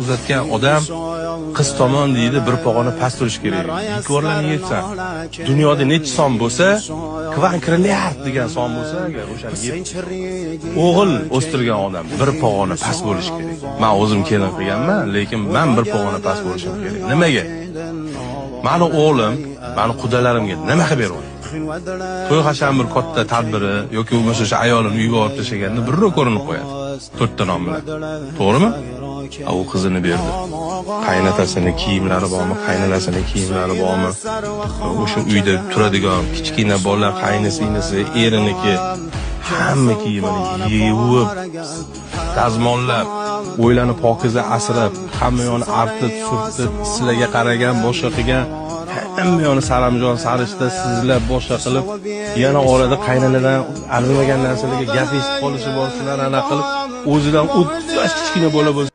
Uzatgan odam qiz tomon deydi, bir pog'ona past turish kerak. Bekorlarni yetsan. Dunyoda necha son bo'lsa, kvadrilliard degan son bo'lsa, agar o'shani yeb o'g'il o'stirgan odam bir pog'ona past bo'lishi kerak. Men o'zim kelin qilganman, lekin men bir pog'ona past bo'lishim kerak. Nimaga? Mani o'g'lim, mani qudalarimga nima qilib beryapti? To'y hasham bir katta tadbiri yoki bo'lmasa o'sha ayolini uyga olib tashlaganda birrov ko'rinib qo'yadi. To'rtta nom bilan. To'g'rimi? U qizini berdi. Qaynotasini kiyimlari bormi, qaynonasini kiyimlari bormi? O'sha uyda turadigan kichkina bola, qaynisinisi, eriniki hamma kiyimini yuvib, dazmollab, o'ylanib pokiza asrab, hamma yoni artib, surtib, sizlarga qaragan, boshqa qilgan, hamma yoni saramjon sarishta sizlab boshqa qilib, yana orada qaynonadan arzimagan narsalarga gap eshitib qolishi bor, shular anaqa qilib, o'zidan 30 yosh kichkina bola bo'lsa